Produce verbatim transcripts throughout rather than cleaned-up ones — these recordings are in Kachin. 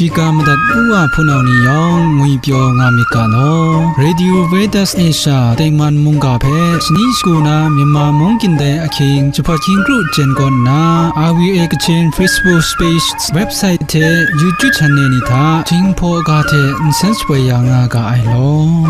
Shiga madat u wa hpunau ni yawng ngwipyaw nga myit ga law. Radio Veritas Asia tengman mungga hpe shani shagu na Myanmar mungkan dai ahkying jahpawt hkying kru jen kaw nna, R V A Kachin Facebook page, website hte YouTube channel ni hta Jinghpaw ga hte nsen shapoi ya nga ga ai law.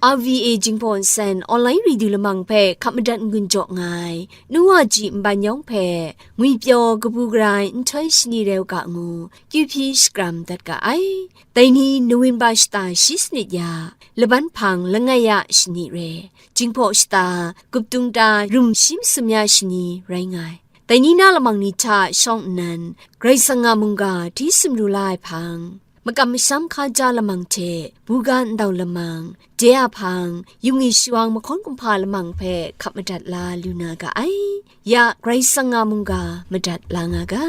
R V A Jinghpaw Nsen online radio lamang hpe hkap madat n-gun jaw nga ai, nu wa ji nban yawng hpe ngwipyaw kabu gara ai nhtoi shani rau ga ngu, kyu hpyi shakram dat ga ai. Dai ni November shata shi sanit ya, laban hpang langai ya shani re, Jinghpaw shata, Guptung ta rum shi masum ya shani rai nga ai. Dai ni na lamang ni hta shawng nnan, Karai Kasang a mungga hti sumru la ai hpang, makam masham hkaja lamang hte buga ndau lamang, de a hpang, yung i shawang mahkawn kumhpa lamang hpe hkap madat la lu na ga ai. Ya Karai Kasang a mungga madat la nga ga.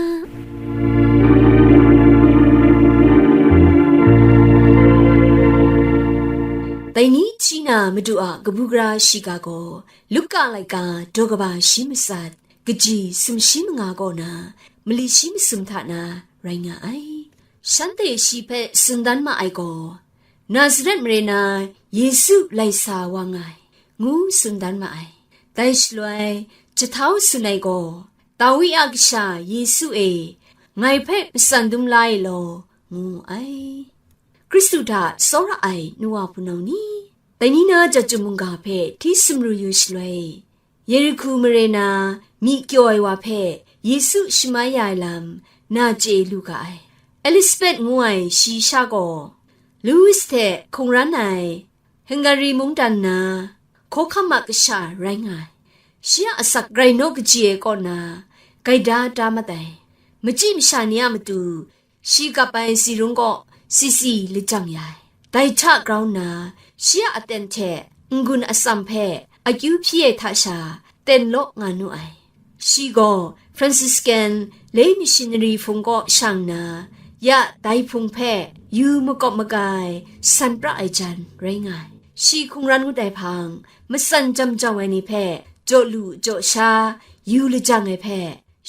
Dai ni hti na Madu a kabu gara shiga gaw, Luka laika daw kaba shi matsat, kaji sumshi manga kaw na, mali shi masum hta na rai nga ai. Shanhte shi hpe tsun dan ma ai gaw, Nazaret mare na Yesu lai sa wa nga ai, ngu tsun dan ma ai. Dai shaloi, jahtau tsun ai gaw, Dawi a kasha Yesu e, ngai hpe matsan dum la e law, ngu ai. Hkristu hta tsawra ai nu wa hpunau ni, dai ni na Jahtum mungga hpe hti sumru yu shaloi, Yeriku mare na myi kyaw ai wa hpe Yesu shamai ya ai lam na chye lu ga ai. Elisabet ngu ai shi sha gaw, Lewis hte hkungran ai Hungari mungdan na hkawhkam a kasha rai nga ai. Shi a asak grai naw kaji ai kaw na gaida da mat ai. Machyi masha ni a matu shi gap ai tsi rung kaw si si lajang ya ai. Dai hta grau nna, shi a aten hte n-gun atsam hpe akyu hpyi ai hta sha ten law nga nu ai. Shi gaw Franciscan lei missionary hpung kaw shang nna, ya dai hpung hpe yu makawp maga ai san pra ai jan rai nga ai. Shi hkungran ngut ai hpang, matsan jam jau ai ni hpe jaw lu jaw sha yu lajang ai hpe,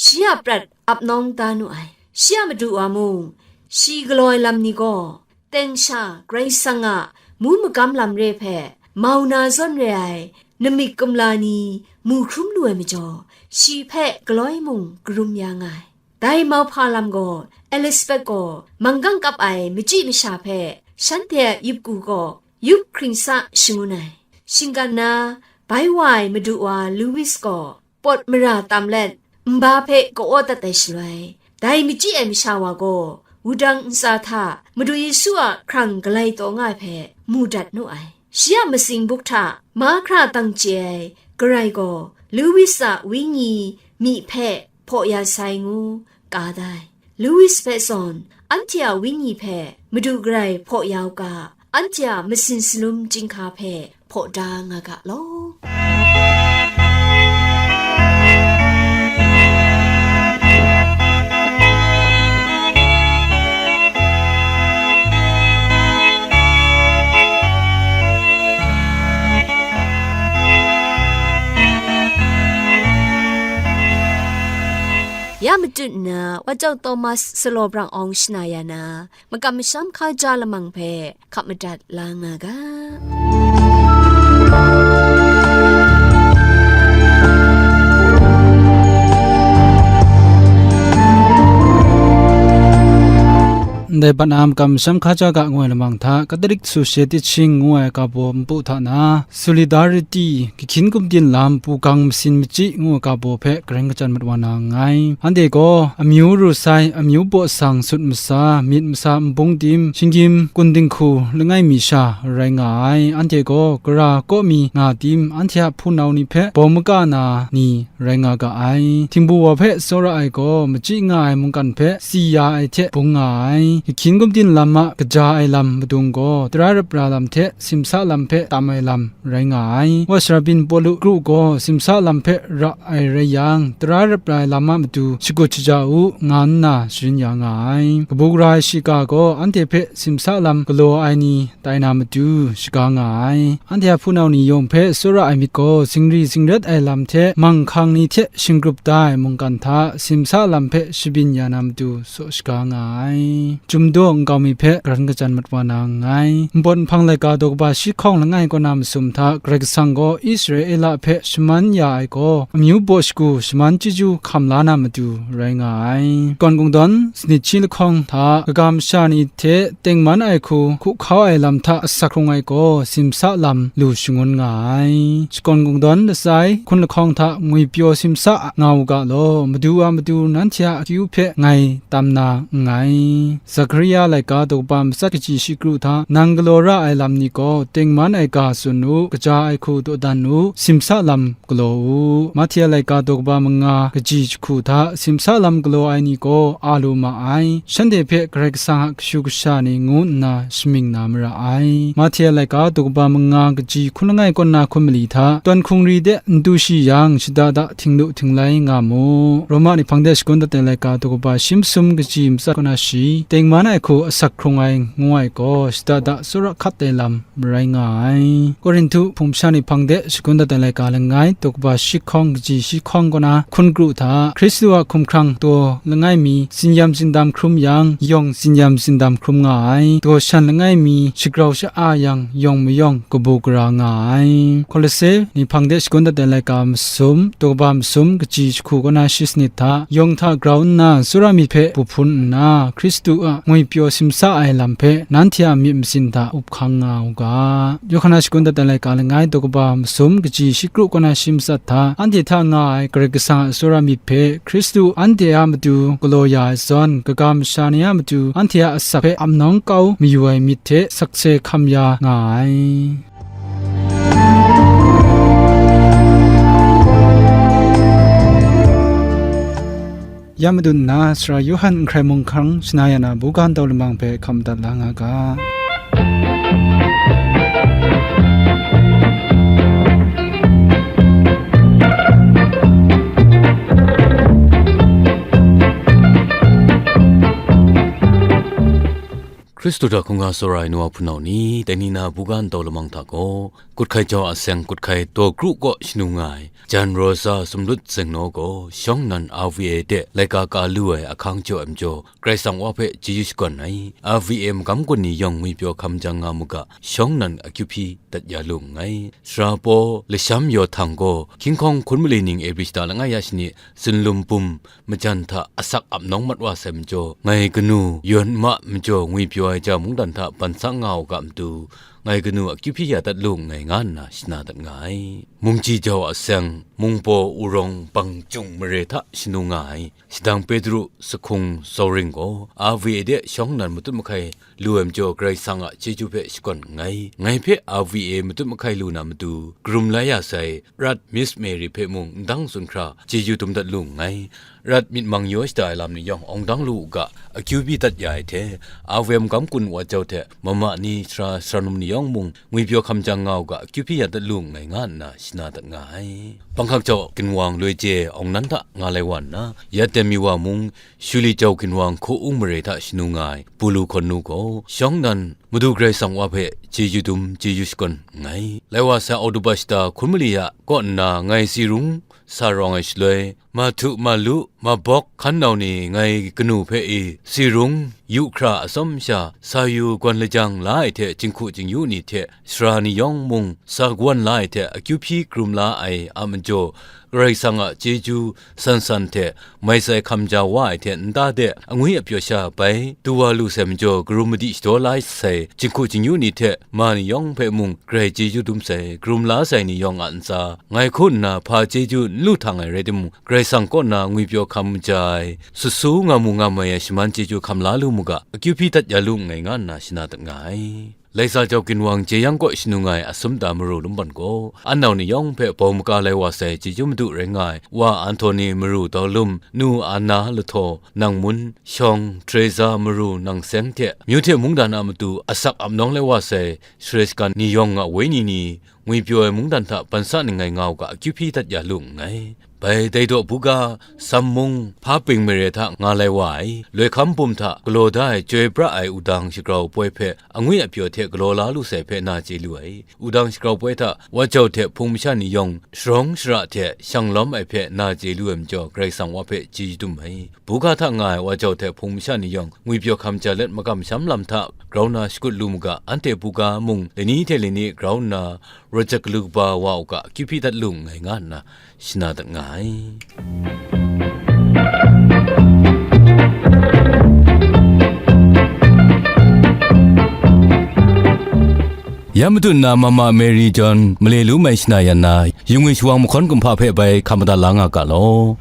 shi a prat ap nawng da nu ai. Shi a madu wa mung, shi galaw ai lam ni gaw, teng sha Karai Kasang a mu magam lam re hpe mau na zawn re ai namik kumla ni mu hkrum lu ai majaw, shi hpe galoi mung karum ya nga ai. Dai mauhpa lam gaw Elisabet gaw manggang kap ai machyi masha hpe shanhte a yup ku gaw yup hkring sa shangun ai. Shinggan na, bai wa ai madu wa Lewis gaw pawt mara tam let, nba hpe ka-aw dat ai shaloi, dai machyi ai masha wa gaw wudang ntsa hta Madu Yesu a hkrang galai taw nga ai hpe mu dat nu ai. Shi a matsing buk hta mahkra dang chye ai Karai gaw Lewis a wenyi myi hpe hpaw ya sai ngu ka da ai. Lewis hpe zawn, anhte a wenyi hpe Madu Karai hpaw ya u ga, anhte a masin salum chyinghka hpe hpaw da nga ga law. Ya matut nna, Wa Jau Thomas Salaw Brang Awng shana ya na, makam masham hkaja lamang hpe hkap madat la nga ga. Ndai bat na makam masham hkaja ga ngu ai lamang hta, Catholic Social Teaching ngu ai ga baw npu hta na, Solidarity, Kahkyin Kumtin Lam, Pu Gang Masin Machyi ngu ai ga baw hpe gareng kachyan mat wa na nngai. Anhte gaw amyu ru sai, amyu baw sang, sut masa, myit masa, nbung tim, shinggyim, kun dinghku, langai mi sha rai nga ai. Anhte gaw gara kaw mi nga tim, anhte a hpunau ni hpe bawng maka na ni rai nga ga ai. Htingbu wa hpe tsawra ai gaw, machyi nga ai mungkan hpe si ya ai hte bung nga ai. Ahkying gumdin lam a kaja ai lam madung gaw, tara rap ra lam hte simsa lam hpe tam ai lam rai nga ai. Wa sara byin Pawlu kru gaw simsa lam hpe ra ai rai yang, tara rap ra ai lam a matu shagut shaja u, nga nna sharin ya nga ai. Kabu gara ai shiga gaw anhte hpe simsa lam galaw ai ni tai na matu shaga nga ai. Anhte a hpunau ni yawng hpe tsawra ai myit gaw, zingri zingrat ai lam hte manghkang ni hte shinggrup da ai mungkan hta simsa lam hpe shabyin ya na matu saw shaga nga ai. Chyum daw nkau mi hpe garan kajan mat wa na nngai. Npawt nhpang laika daw kaba shi hkawng langai kaw na masum hta Karai Kasang gaw Israela hpe shaman ya ai gaw, amyu baw shagu shaman chyeju hkam la na matu rai nga ai. Shakawn Kungdawn sanit shi lahkawng hta kaga masha ni hte tengman ai hku hkuhkau ai lam hta asak hkrung ai gaw, simsa lam lu shangun nga ai. Shakawn Kungdawn lasai hkun lahkawng hta ngwipyaw simsa nga u ga law, Madu a matu nanhte a akyu hpe ngai tam na nngai. Zakaria laika daw kaba matsat kaji shi kru hta nang galaw ra ai lam ni gaw, tengman ai ga tsun u, kaja ai hku dawdan u, simsa lam galaw u. Mahti a laika daw kaba manga kaji jahku hta simsa lam galaw ai ni gaw a lu ma ai. Shanhte hpe Karai Kasang a kashu kasha ni ngu nna shamying na mara ai. Mahti a laika daw kaba manga kaji hkun langai kaw na hkun mali hta, tawn hkungri de n du shi yang, shada da htinglu htinglai nga mu. Roma ni hpang de shagun dat ai laika daw kaba shi masum kaji matsat kaw na shi, tengman ai hku asak hkrung ai ngu ai gaw, shada da tsawra hkat ai lam marai nga ai. Korinhtu hpung masha ni hpang de shagun dat ai laika langai daw kaba shi hkawng kaji shi hkawng kaw na hkun kru hta, Hkristu a hkumhkrang daw langai mi tsinyam tsindam hkrum yang, yawng tsinyam tsindam hkrum nga ai. Daw shan langai mi shagrau sha-a yang, yawng mayawng kabu gara nga ai. Kolose ni hpang de shagun dat ai laika masum, daw kaba masum kaji jahku kaw na shi sanit hta, yawng hta grau nna tsawra myit hpe bu hpun nna, Hkristu a ngwipyaw simsa ai lam hpe nanhte a myit masin hta up hkang nga u ga. Yawhkan a shagun dat ai laika langai daw kaba masum kaji shi kru kaw na shi matsat hta, anhte hta nga ai Karai Kasang a tsawra myit hpe Hkristu anhte a matu galaw ya ai zawn, kaga masha ni a matu anhte a asak hpe ap nawng kau mayu ai myit hte sakse hkam ya nga ai. Ya madun nna, Sara Yawhan n hkrai mung hkang shana ya na buga ntau lamang hpe hkam madat la nga ga. Hkristu hta hkungga tsawra ai nu wa hpunau ni, dai ni na buga ntau lamang hta gaw, Kut hkai jau a seng kut hkai daw kru kaw shanu nga ai, jan Rosa Sumlut Zengnaw gaw shawng nnan R V A de laika ka lu ai ahkang jaw ai majaw, Karai Kasang wa hpe chyeju shakawn ai, R V A magam gun ni yawng ngwipyaw hkam jang nga mu ga, shawng nnan akyu hpyi dat ya lu nngai. Sara Paw, Lasham Yawhtang gaw, hkying hkawng hkun mali ning Ebri shata langai ya shani, Zunlum bum majan hta asak ap nawng mat wa sai majaw, ngai kanu yawn ma majaw ngwipyaw ai ja mungdan hta ban sang nga u ga matu, ngai kanu akyu hpyi ya dat lu nngai, nga nna shana dat nga ai. Mungji jau a seng, Mungpaw Urawng Bang Jung mare hta shanu nga ai, Shadang Petru Sahkung Sauring gaw, R V A de shawng nnan matut mahkai lu ai majaw, Karai Kasang a chyeju hpe shakawn nngai. Ngai hpe R V A matut mahkai lu na matu, karum la ya sai, Rat Miss Mary hpe mung ndang tsun hkra, chyeju dum dat lu nngai. Rat myit mang yaw shada ai lam ni yawng awng dang lu u ga, akyu byi dat ya ai hte, R V A magam gun wa jau hte, mama ni, sara, sara num ni yawng mung, ngwipyaw hkam jang nga u ga, akyu hpyi ya dat lu nngai, nga nna shana dat nga ai. Panghkak jau ginwang loi je awng nan hta nga lai wa nna, Yatem mi wa mung, Shuli jau ginwang hku-ung mare hta shanu nga ai Pulu hkawn nu gaw, shawng nnan Madu Karai Kasang wa hpe chyeju dum, chyeju shakawn nngai. Lai wa sai Oktoba shata hkun mali ya kaw nna ngai tsi rung sa rawng ai shaloi, Mahtu, Malu, Mabawk hkan nau ni ngai kanu hpe i tsi rung yu hkra atsawm sha, sa yu gawn lajang la ai hte, jinghku jingyu ni hte sara ni yawng mung sa kawan la ai hte, akyu hpyi karum la ai a majaw, Karai Kasang a chyeju san san hte mai sai hkam ja wa ai hte nta de, angwi apyaw sha bai du wa lu sai majaw, karum madi shadaw la sai jinghku jingyu ni hte ma ni yawng hpe mung grai chyeju dum sai, karum la sai ni yawng a ntsa, ngai hku nna hpa chyeju n lu htang ai rai timung, Karai Kasang kaw na ngwipyaw hkam ja ai, sut su nga mu nga mai ai shaman chyeju hkam la lu mu ga, akyu hpyi dat ya lu nngai, nga nna shana dat nga ai. Laisa Jau Ginwang Jeyang kaw shanu nga ai Asumta Maru Lumban gaw, an nau ni yawng hpe bawng maga lai wa sai chyeju madu rai nga ai Wa Anthony Maru Daulum, Nu Anna Lathaw, Nang Mun, Shawng, Teresa Maru Nang Seng hte, myu hte mungdan a matu asak ap nawng lai wa sai, sare shagan ni yawng a wenyi ni, ngwipyaw ai mungdan hta bansa ning ai nga u ga, akyu hpyi dat ya lu nngai. Bai dai daw buga, Sammung, Hpa Ping mare hta nga lai wa ai, loi hkam bum hta galaw da ai, chyoi pra ai wudang shagrau poi hpe angwi apyaw hte galaw la lu sai hpe na chye lu ai. Wudang shagrau poi hta Wa Jau hte hpung masha ni yawng sharawng shara hte shang lawm ai hpe na chye lu ai majaw, Karai Kasang Wa hpe chyeju dum ai. Buga hta nga ai Wa Jau hte hpung masha ni yawng ngwipyaw hkam ja let, makam masham lam hta grau nna shakut lu mu ga, anhte buga mung lani hte lani grau nna, rawt jat galu kaba wa u ga, akyu hpyi dat lu nngai, nga nna shana dat nga ai. Ya madu nna Mama Mary John male lu mai shana yan na, yung ai shawang mahkawn kumhpa hpe bai hkam madat la nga ga law.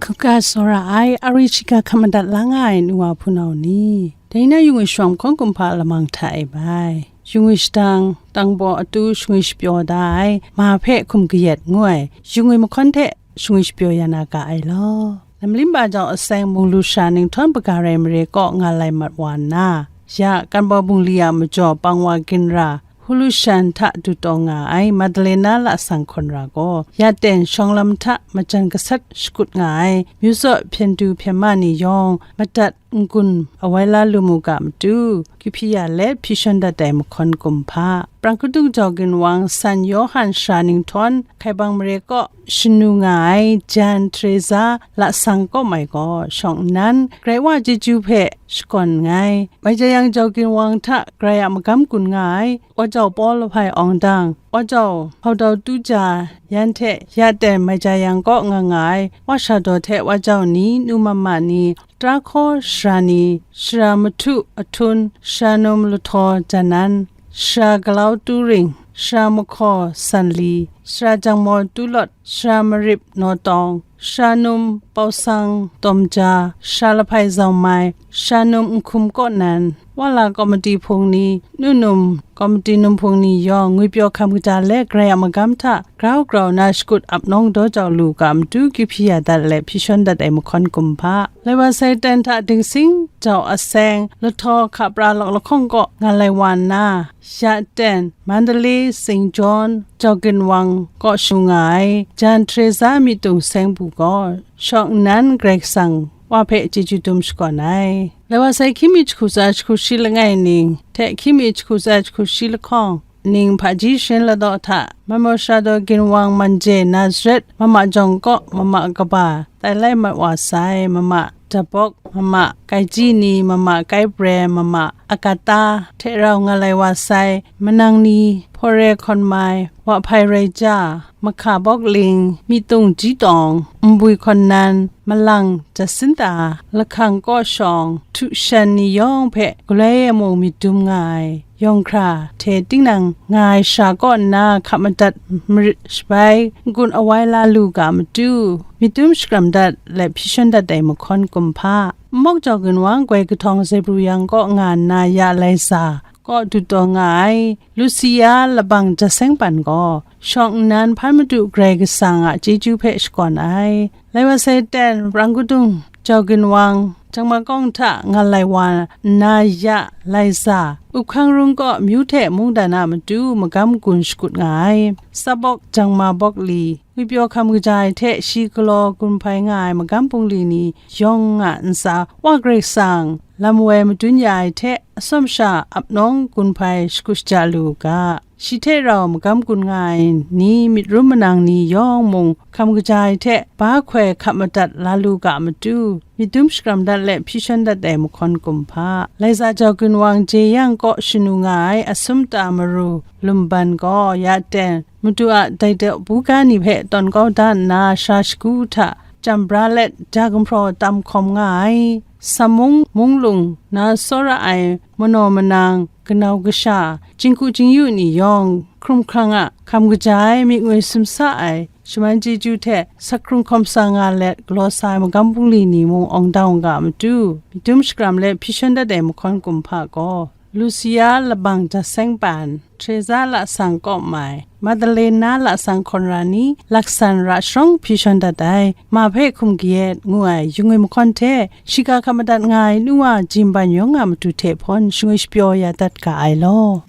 Hkungga tsawra ai, ari shiga hkam madat la nga ai nu wa hpunau ni, dai na yung ai shawang mahkawn kumhpa lamang hta e bai, yung ai shadang, tangbaw atu shangwi shapyaw da ai ma hpe hkum kayat ngu ai, yung ai mahkawn hte shangwi shapyaw ya na ga ai law. Namlimba jau aseng mung lu sha ninghtawn hpaga rai mare kaw nga lai mat wa nna, ya Kanbaw bungli a majaw pang wa ginra, Hulushan hta du taw nga ai Madalena lasang hkawn ra gaw, ya ten shawng lam hta majan gasat shakut nga ai, myu tsaw hpyen du hpyen ma ni yawng madat n-gun awai la lu mu ga matu, kyu hpyi ya let hpyi shawn dat ai mahkawn kumhpa, Prang Kadung Jau Ginwang, San Yawhan Sara Ninghtawn, Hkaibang mare kaw shanu nga ai Jan Teresa lasang kaw mai gaw, shawng nnan Karai Wa chyeju hpe shakawn nngai. Mai Jayang Jau Ginwang hta Karai a magam gun nga ai, Wa Jau Paw Lahpai Awng Dang, Wa Jau Hpaudau Tu Ja, yan hte ya ten Mai Jayang kaw nga nga ai, Wa Sha Daw hte Wa Jau ni, Nu Mama ni, Tra Hkaw Sara ni, Sara Mahtu Ahtun, Sara Num Lahtaw Janan, Sara Galau Tu Ring, Sara Mahkaw Sanli, Sara Jangmaw Tu Lawt, Sara Marip Naw Tawng, Sara Num Pausang Tawm Ja, Sara Lahpai Zau Mai, Sara Num Nhkum Kaw Nan, Wa La Komiti Hpung ni, Nu Num Komiti Num Hpung ni yawng ngwipyaw hkam kaja let Karai a magam hta grau grau na shakut ap nawng daw jau lu ga matu, kyu hpyi ya dat let hpyi shawn dat ai mahkawn kumhpa, Lai wa sai ten hta dingsing jau aseng, Lahtaw hka pra lawk lahkawng kaw nga lai wa nna, ya ten Mandalay Saint John Jau Ginwang kaw shanu nga ai Jan Teresa Myitdung Seng Bu gaw, shawng nnan Karai Kasang Wa hpe chyeju dum shakawn ai. Lai wa sai hkying mi jahku tsa jahku shi langai ning hte hkying mi jahku tsa jahku shi lahkawng, ning hpaji sharin ladaw hta, Maimau Sara Daw Ginwang Manje Nazaret, Mama Jawng kaw, Mama Kaba, tai lai mat wa sai, Mama Dabawk, Mama Kaiji ni, Mama Kaibre, Mama Akata, hte rau nga lai wa sai, manang ni, Hpawre Hkawn Mai, Wa Hpai Rai Ja, Mahka Bawk Ling, Myitdung Ji Tawng, Nbwi Hkawn Nan, Malang Jasinta, Lahkang Kaw Shawng, Htu Shan ni yawng hpe galoi amu myit dum nga ai. Yawng hkra hte tinang nga ai sara kaw nna hkap madat marit shabai n-gun awai la lu ga matu, myit dum shakram dat let hpyi shawn dat ai mahkawn kumhpa, Mawk Jau Ginwang Goi Kahtawng Zeibru Yang kaw nga nna ya Lai Sa kaw du taw nga ai Lucia Labang Jaseng Pan gaw, shawng nnan hpan madu Karai Kasang a chyeju hpe shakawn ai. Lai wa sai ten, Prang Kadung Jau Ginwang, Jangma Kawng hta nga lai wa nna ya Lai Sa, Up Hkang Rung kaw myu hte mungdan a matu magam gun shakut nga ai, Sabawk Jangma Bawk Li, ngwipyaw hkam kaja ai hte shi galaw gun hpai nga ai magam bungli ni yawng a ntsa Wa Karai Kasang lam woi madun ya ai hte, atsawm sha ap nawng gun hpai shakut shaja lu u ga. Shi hte rau magam gun nga ai ni, myit rum manang ni yawng mung hkam kaja ai hte, ba hkoi hkap madat la lu ga matu, myit dum shakram dat let hpyi shawn dat ai mahkawn kumhpa, Lai Sa Jau Ginwang Jeyang kaw shanu nga ai Asumta Maru Lumban gaw, ya ten Madu a dai daw buga ni hpe tawn kau da nna, sara shagu hta chyam bra let, ja gumhpraw tam hkawm nga ai. Samung munglung na tsawra ai manaw manang, kanau kasha, jinghku jingyu ni yawng, hkrum hkrang a hkam kaja ai myit ngoi sumsa ai shaman chyeju hte sak hkrung hkawm sa nga let galaw sa ai magam bungli ni mung awng dau nga a matu, myit dum shakram let hpyi shawn dat ai mahkawn kumhpa gaw, Lusia Labang Jaseng Pan, Treza Lasang Kawp Mai, Madalena Lasang Hkawn Ra ni, laksan ra sharawng hpyi shawn dat ai, ma hpe hkum kayat ngu ai yung ai mahkawn hte, shiga hkap madat nga ai nu wa jimban yawng a matu hte hpawn shangwi shapyaw ya dat ga ai law.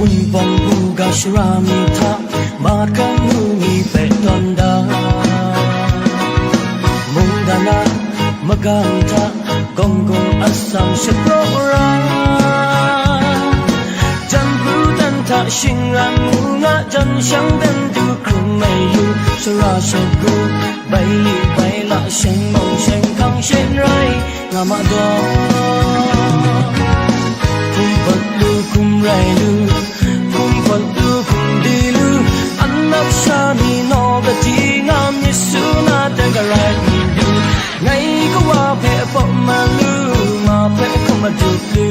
Wunpawng buga shara mi hta, Makan nu ni hpe tawn da, mungdan a magang hta, gawng gawng atsam shapraw ra, jan pru dan hta shingran mu nga, jan shang dan du hkrung mai yu, shara shagu, bai li bai la, sheng mawng sheng hkang shen rai nga ma daw. Hkum pat lu, hkum rai lu, hkum pat lu, hkum di lu, anak sha ni naw kati nga myit su na dan garai n du. Ngai kawa hpe pawp ma lu, ma hpe hkum adup lu.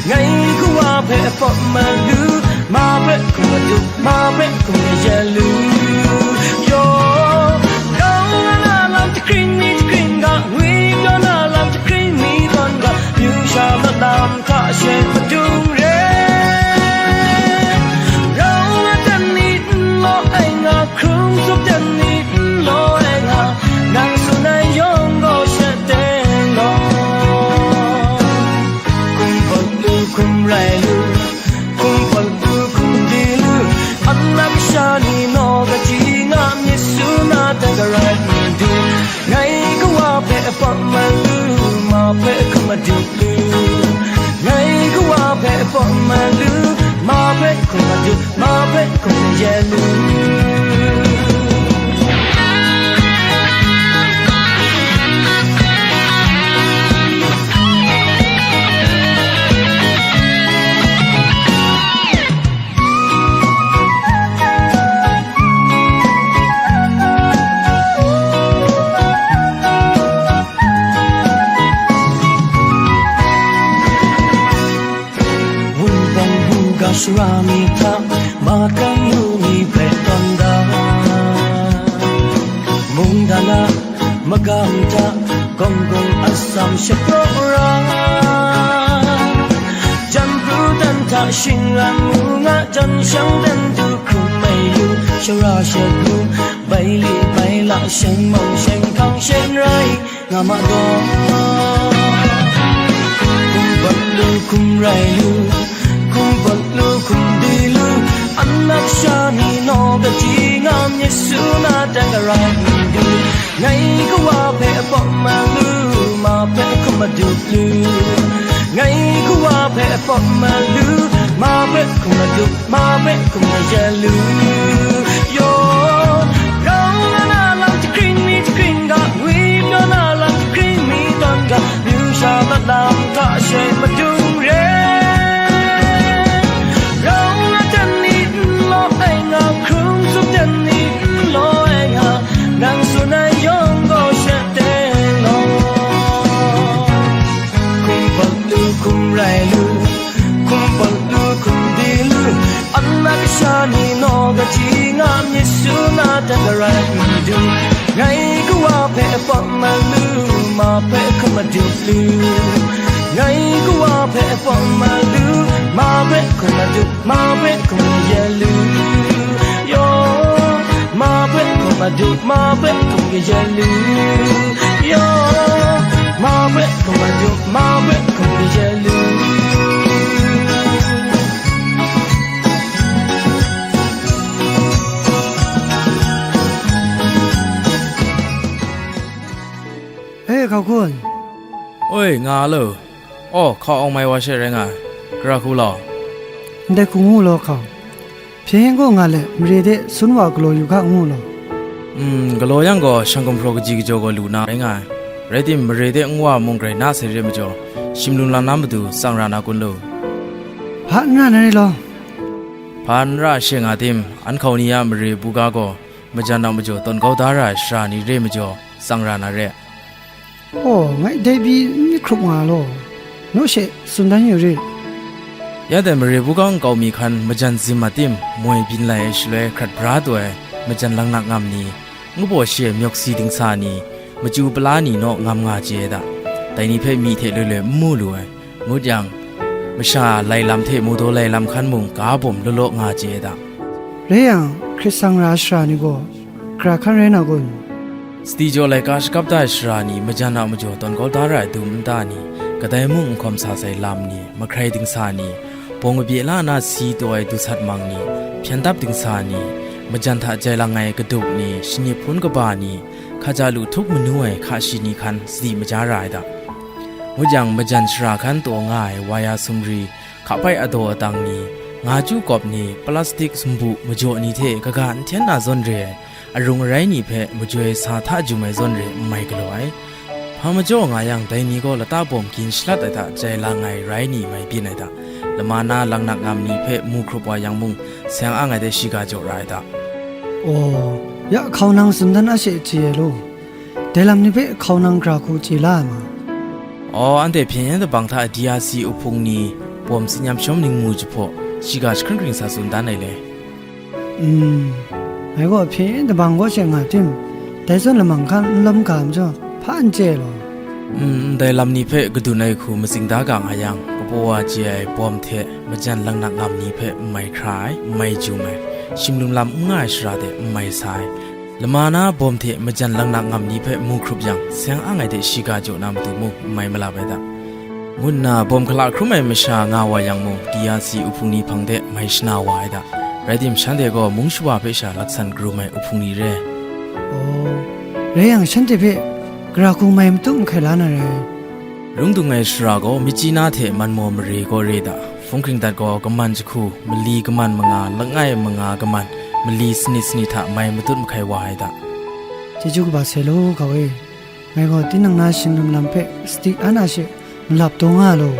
Ngai kawa hpe pawp ma lu, ma hpe hkum adup, ma hpe hkum ya lu. Yaw, grau na na lam, hkring mi hkring ga, ngwi pyaw na lam, hkring mi tawn ga, myu sha mat lam hta she madung re. Rau na dan ni n law ai nga, hkrung tsup dan ni n law ai nga, nang tsun ai yawng gaw sha teng gaw. Hkum pat lu, hkum rai lu, hkum pat lu, hkum di lu, anak sha ni naw kati nga myit su na dan garai n du. Ngai kawa hpe pawp ma lu, ma hpe hkum adup lu. Ngai kawa hpe pawp ma lu, ma hpe hkum adup, ma hpe hkum ya lu. Wunpawng buga shara mi hta, Makan nu ni hpe tawn da, mungdan a magang hta, gawng gawng atsam shapraw ra, jan pru dan hta shingran mu nga, jan shang dan du hkrung mai yu, shara shagu, bai li bai la, sheng mawng sheng hkang shen rai nga ma daw. Hkum pat lu, hkum rai lu, hkum pat lu, hkum di lu, anak sha ni naw kati nga myit su na dan garai n du. Ngai kawa hpe pawp ma lu, ma hpe hkum adup lu. Ngai kawa hpe pawp ma lu, ma hpe hkum adup, ma hpe hkum ya lu. Yaw, grau na na lam, hkring mi hkring ga, ngwi pyaw na lam, hkring mi tawn ga, myu sha mat lam hta she madung re. Grau na dan ni n law ai nga, hkrung tsup dan ni n law ai nga, nang tsun ai yawng gaw sha teng law. Hkum pat lu, hkum rai lu, hkum pat lu, hkum di lu, anak sha ni naw kati nga myit su na dan garai n du. Ngai kawa hpe pawp ma lu, ma hpe hkum adup lu. Ngai kawa hpe pawp ma lu, ma hpe hkum adup, ma hpe hkum ya lu. Yaw, ma hpe hkum adup, ma hpe hkum ya lu. Yaw, ma hpe hkum adup, ma hpe hkum ya lu. E, hkau kun. Oi, nga a lo. Aw, hkau awng mai wa she rai nga ai. Gara hku lau. Ndai hku ngu law hkau. Hpyen gaw nga let, mare de sun wa galaw yu ga ngu law. Mm, galaw yang gaw, shang gumhpraw kaji kajaw gaw lu na rai nga ai. Rai tim, mare de nwa mung grai na sai re majaw, shim lum lam na matu tsang ra na kun lu. Hpa n ra na re law. Hpa n ra she nga tim, an hkau ni a mare buga gaw, majan a majaw tawn kau da ra ai sara ni re majaw, tsang ra na re. Aw, ngai dai pyi n myit hkrup nga law, naw she tsun dan yu rit. Ya dai mare buga nkau mi hkan majan zim a tim, moi byin lai ai shaloi hkrat bra taw ai majan langnak ngam ni, ngu baw shi ai myawk si dingsa ni, machyu pala ni naw ngam nga chye ai da. Dai ni hpe myi hte loi loi n mu lu ai. Ngut yang, masha lai lam hte mudaw lai lam hkan mung ga bawm law law nga chye ai da. Rai yang, hkrit sang ra ai sara ni gaw gara hkan rai na kun? Sadi jaw laika shakap da ai sara ni, majan a majaw tawn kau da ra ai dum nta ni, kadai mung n hkawm sa sai lam ni, mahkrai dingsa ni, bawng kabye la na si taw ai dusat mang ni, hpyen dap dingsa ni, majan hta jai lang ai kadup ni, shanip hpun kaba ni, hkaja lu htup manu ai hka shi ni hkan sadi maja ra ai da. Ngut yang, majan shara hkan taw nga ai waya sumri, hka hpai adaw adang ni, nga chyu kawp ni, plastik sumbu majaw ni hte kaga n hten na zawn re ai, arung arai ni hpe majoi sa hta jum ai zawn re n mai galaw ai. Hpa majaw nga yang, dai ni gaw lata bawm gin shalat ai hta jai lang ai rai ni mai byin ai da. Lama na langnak ngam ni hpe mu hkrup wa yang mung, seng ang ai de shiga jaw ra ai da. Aw, ya hkau nang tsun dan a she chye ai law. Dai lam ni hpe hkau nang gara hku chye la ai ma? Aw, anhte hpyen yen dabang hta D R C uhpung ni bawm tsin yam shawm ningmu jahpaw, shiga jahkring kring sa tsun dan ai le. Mm, ngai gaw hpyen yen dabang gaw she nga tim, dai zawn lamang hkan n lawm ga majaw, hpa n chye ai law. Mm, ndai lam ni hpe kadun ai hku matsing da ga nga yang, kabaw wa chye ai bawm hte majan langnak ngam ni hpe n mai hkra ai, n mai jum ai, shim lum lam n nga ai sara de n mai sa ai, lama na bawm hte majan langnak ngam ni hpe mu hkrup yang, seng ang ai de shiga jaw na matu mung n mai malap ai da, ngu nna bawm hkala hkrum ai masha nga wa yang mung, D R C uhpung ni hpang de mai shana wa ai da. Rai tim, shanhte gaw mung shawa hpe sha laksan karum ai uhpung ni re. Aw, rai yang, shanhte hpe gara hku mai matut mahkai la na rai. Rung dung ai sara gaw, myitchyi na hte manmaw mare gaw re da, hpung hkring dat gaw kaman jahku, mali kaman manga, langai manga kaman, mali sanit sanit hta mai matut mahkai wa ai da. Chyeju kaba sai law, kau e. Ngai gaw tinang na shing lum lam hpe sadi an a she malap taw nga law.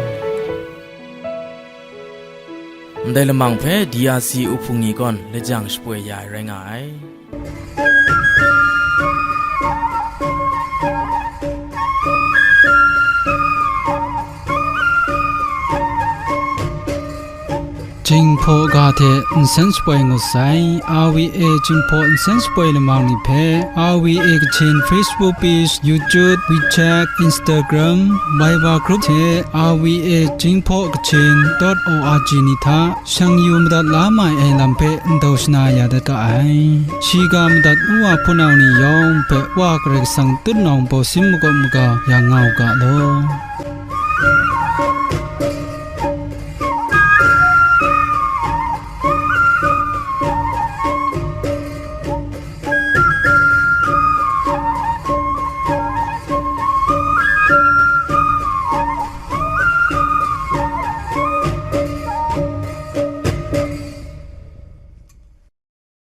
Ndai lamang hpe D R C uhpung ni gawn lajang shapoi ya ai rai nga ai. Jinghpaw ga hte nsen shapoi ngut sai, R V A Jinghpaw nsen shapoi lamang ni hpe, R V A Kachin Facebook page, YouTube, WeChat, Instagram, Viber group hte R V A Jinghpaw Kachin dot O R G ni hta shang yu madat la mai ai lam hpe ndau shana ya dat ga ai. Shiga madat nu wa hpunau ni yawng hpe Wa Karai Kasang tutnawng bawsin makawp maga ya nga u ga law.